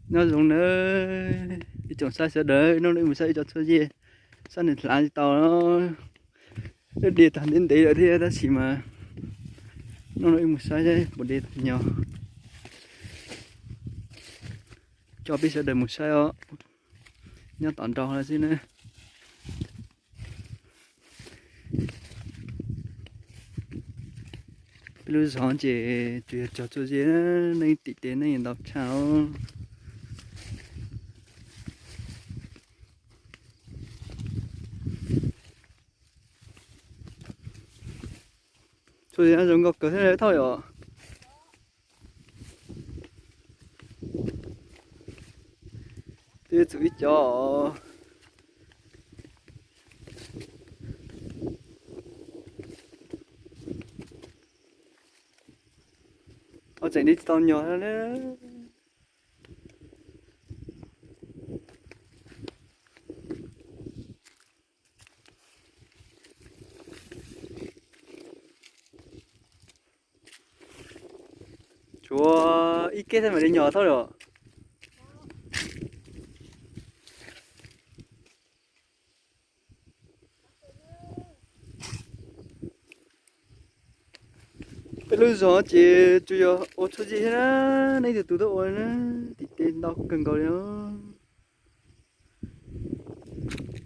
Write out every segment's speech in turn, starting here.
Nyob zoo nawb ib tsoom saib sawv daws, hnub no wb mus saib wb cov tshuaj yej, saib nws hlav tsis tau no. Wb de tag ntev ntev lawm thiab tab sis mas hnub no wb mus saib seb puas de tau nyo. Coj peb sawv daws mus saib os, nyob tom nraud xwb na. Peb lub zos ces tsuas yog cog tshuaj zeb, neeg tim tes neeg ntau tshaj os. Tshuaj zeb zoo nkauj kawg thiab thauj yom. Twb txum ib co. Ua tseem de tsis tau nyo na. Tshuav ib keb thiab mam li nyo thauj yom. Peb lub zos ces tsuas yog ua tshuaj zeb thiab na, nej tus tus tuaj ua na, tim tes ntau kawg nkaus li os.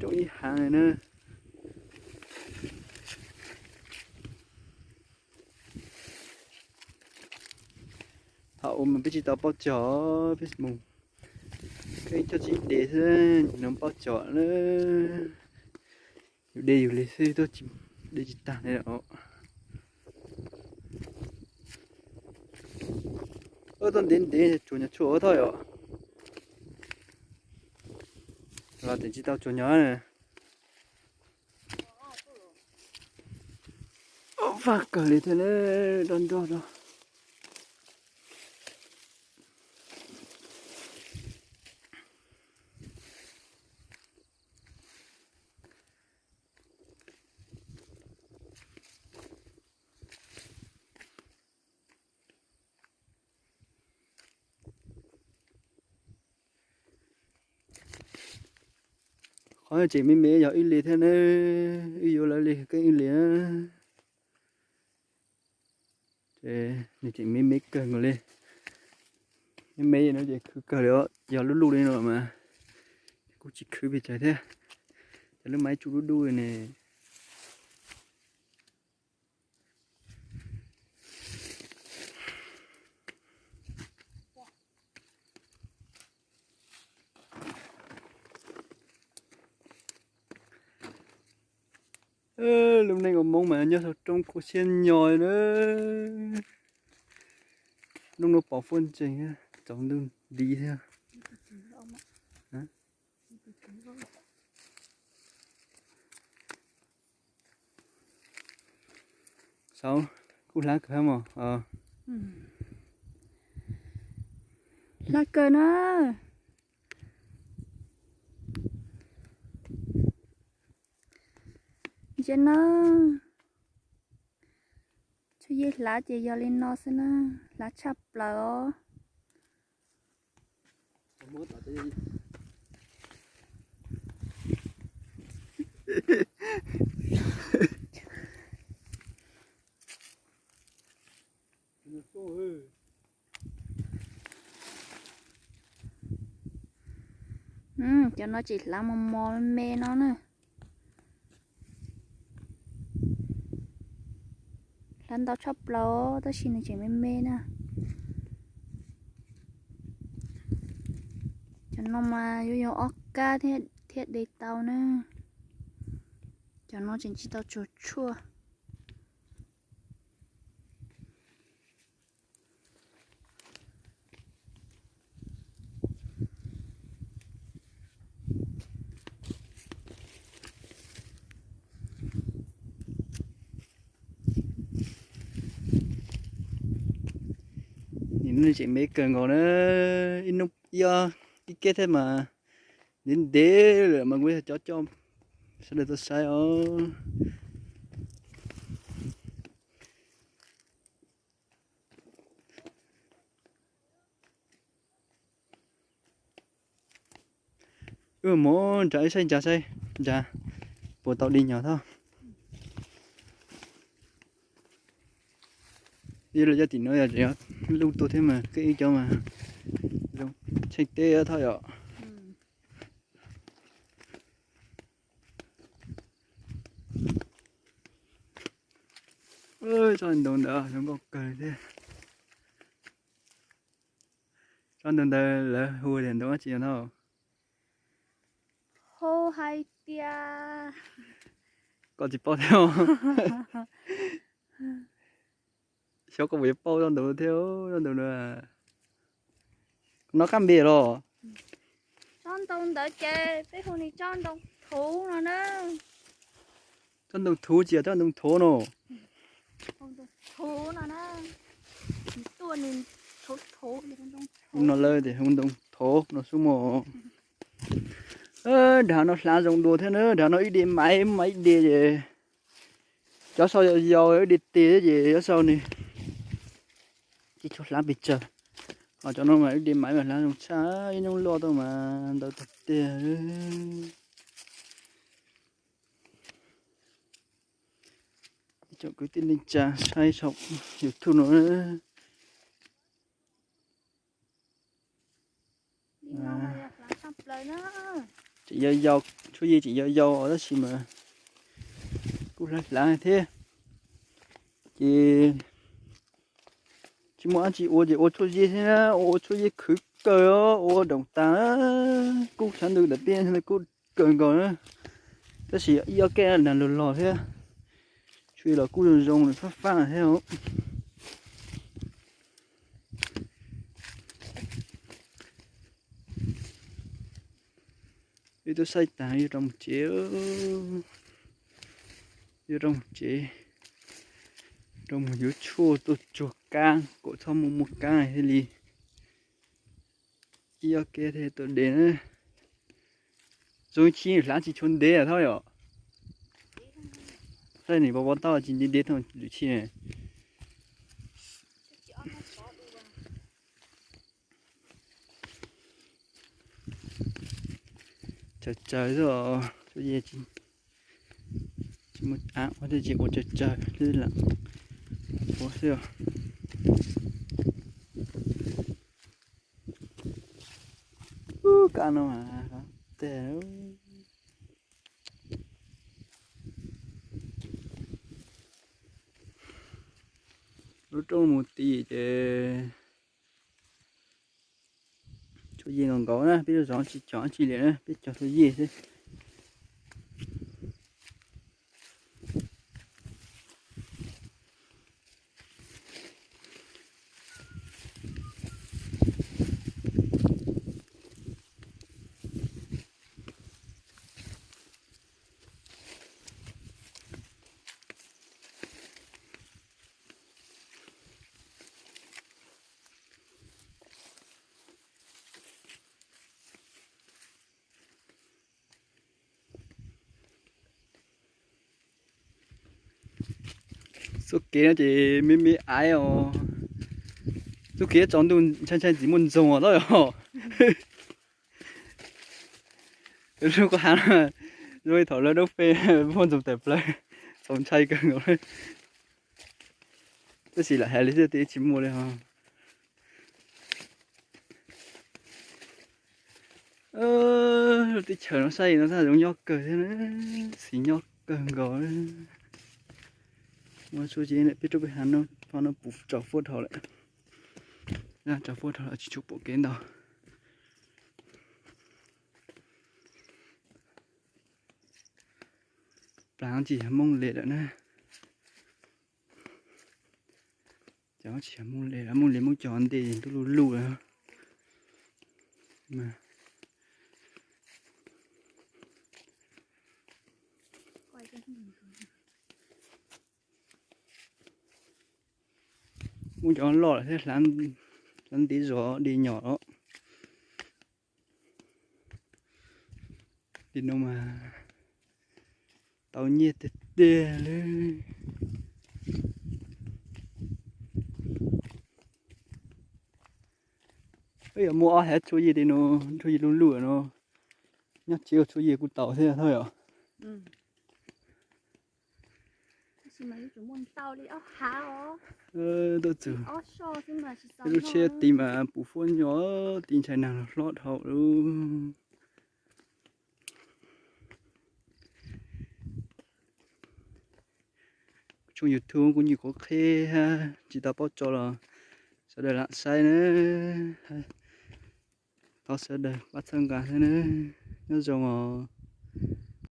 Rooj ib hav na. Thaum ub mas peb tsis tau paub cog, peb mus keej coj tsib de xwb, nim no paub cog na. Yus de yus li xwb, tuaj de tsis tag li os. Ua tau ntev ntev tsuas nyo tshuaj ua thauj yom. Los tseem tsis tau tsuas nyo na. Faj kawg li thiab na, nroj nroj rau. Qhov tseem me me yog ib li thiab na, wb yuav lawv li keej ib li na. Ces nws tseem me me kawg nkaus li. Me me no ces khwv kawg li os, yog lub luj li no mas kuj tsis khwv pes tsawg thiab. Cov lub maib tsuj dub dub li ne. Lub neej ua Hmoob mas nyob saum roob kuj siab nyo na. Hnub no pom fuab ntseeg, tsaus ntuj nti thiab. Saud, kuj hlab kawg mog. Hlab kawg na. Ntsia na, tshuaj yej hlav ces yog li no xwb na, hlav tshaj plaws os. Cov no tseem hlav mos mos me me no na. Hlav ntau tshaj plaws tab sis nws tseem me me na. Cov no mas yuav yog ob kab thiaj de tau na. Cov no tseem tsis tau tsuag tshuaj. Nim no tseem me kawg nkaus na, ib hnub ib ob ib keb thiab mas ntev ntev lawm mas kuv yog cov coj sawv daws tuaj saib os. Wb mus nram ib saib ntsa saib ntsa puas tau di nyom thiab. Ib lub cov tim no yog luj tuaj thiab mas, koj ib cov mas zoo tsheej teb thiab yom. Tsob ntoo ntawd zoo nkauj kawg thiab. Tsob ntoo ntawd lawv hu tias ntoo dab tsi no? Hu hais tias, koj tsis paub thiab. Xyov koj puas yuav paub tsob ntoo thiab, tsob ntoo no. Koj nov qab npias los? Tsob ntoo ntawd ces peb hu nws tsob ntoo thuv no na. Tsob ntoo thuv tsis yog tsob ntoo thov no. Thuv no na. Tuaj nws thuv thuv. No lawv tias hu ntoo thov no xwb mog. Nrad no hlav zoo dua thiab na, nrad no ib de maiv mas ib de ces cov sau yau yau ib de tes ces cov sau nws tsis tshua hlav pes tsawg. Ho cov no mas ib de maiv mas hlav zoo tshaj, ib hnub loj tau mas ntau tag tiag. Ib tsoom kwv tij neej tsa saib saum YouTube no. Tseem yau yau, tshuaj yej tseem yau yau tab sis mas kuj hlav hlav thiab. Ces tsis muaj dab tsi ua ces ua tshuaj yej thiab, ua tshuaj yej khwv kawg, ua doom tas, kub tshav ntuj ntawm peb kub kawg nkaus na. Tab sis ib ob keb nag los los thiab, tshuaj yej los kub zoo zoo fab fab thiab. Wb twb saib tas yuav rov mus tsev, yuav rov mus tsev, rov mus yuav tshuaj tuaj tsuag kab kom txhob muaj muaj kab thiaj li ib ob keb thiaj tuaj de na. Zoo ib chim hlav tsis tshua ntev thiab yom. Saib nim pov pov tauj tsis ntev ntev thaum lwm chim. Tsawg tsawg xwb os, tsis muaj av ua thiaj tsis ua tsawg tsawg xwb lam ua xwb os. Ub, kab no mas tej lub roob mus ti ces tshuaj yej nkaus nkaus na, peb lub zos tsis cog dab tsi li na, peb cog tshuaj yej xwb. Txoj kev no ces me me aiv os. Txoj kev tsaus ntuj ntshai ntshai tsis muaj ntxoog os. Lub qab hav no zoo li thaum lawv dawb peb muaj ntxoog tawm plaws, txaus ntshai kawg nkaus li. Tab sis lam hais li xwb tias tsis muaj li os. Lub teb chaws no saib no tab zoo nyob kawg thiab, xis nyob kawg nkaus. Muaj txhua tsis peb rau peb hav no, pho no puv tsaus fuab dhau lawm. Tsaus fuab dhau lawm tsis tshua pom kev ntau. Plas tsis yog Hmoob li lawm na. Cov tsis yog Hmoob li, Hmoob li muab cog ntej ntuj luj luj lawm. Muab cov loj lawm thiab, hlav ntev zog de nyom os. Li no mas tau nyiaj tiag tiag li. Peb yuav muaj ob hav tshuaj yej li no, tshuaj yej luj luj no. Nyob tsev ua tshuaj yias kuj tau thiab thoj yom. Tuaj txug ib lub tsheb ti mas puv fuab nyo, ti ntshai nag hlob dhau lawm. Tshooj YouTube kuv nyuam qhuav qhib hab tsis tau paub tso los sawv daws lam saib na. Thov sawv daws pab txhawb nqa thiab na. Nyob zoo os.